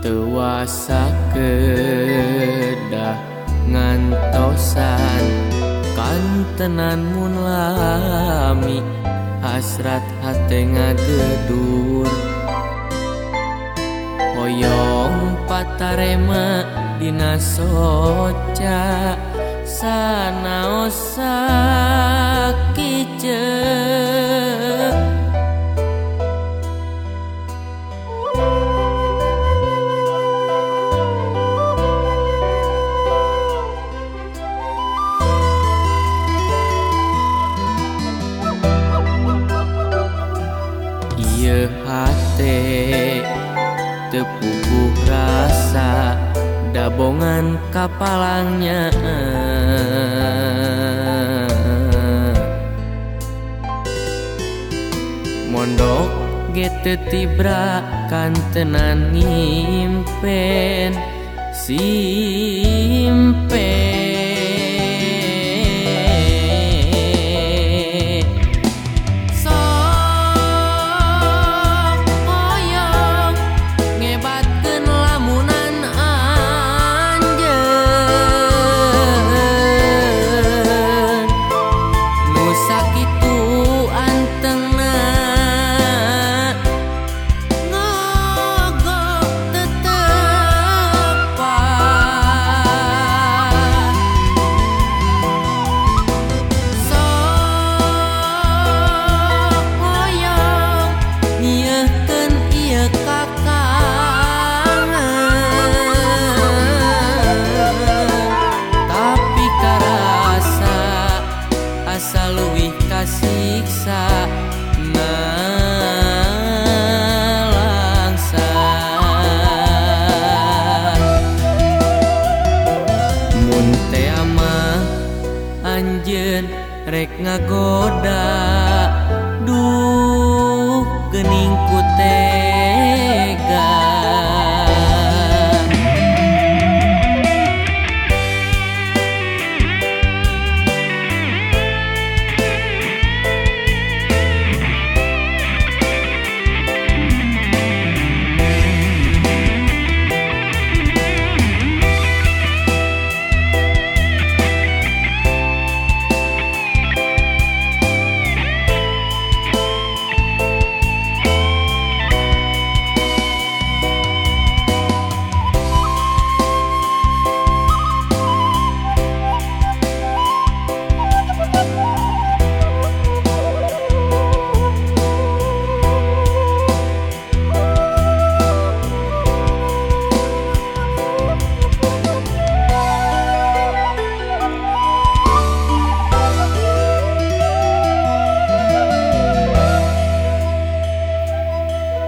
Teu kedah ngantosan kantenan mun lami hasrat hate ngagedur hoyong patarema dina soca sanaos sakiceuk. Ieu hate teu puguh rasa dabongan kapalangnya mondok ge teu tibra kantenan ngimpen simpe. Kasiksa nalangsa mun tea mah anjeun rek ngagoda duh geuning ku tega.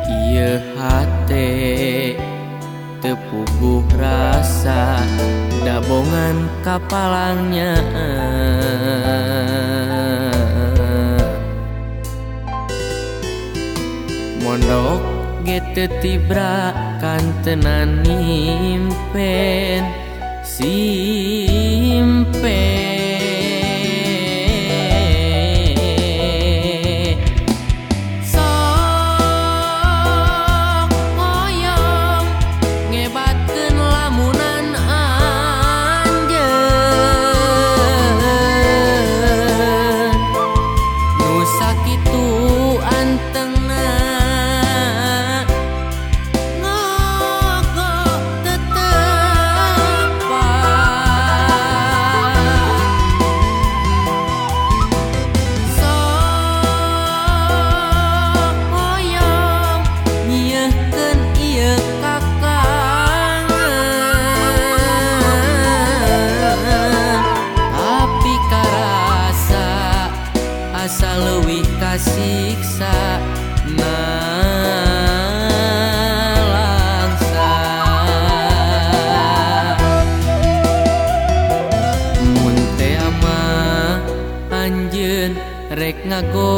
Ieu hate teu puguh rasa dabongan kapalangnya mondok ge teu tibra kantenan ngimpen simpe. Leuwih kasiksa nalangsa mun tea mah anjeun rek ngagoda.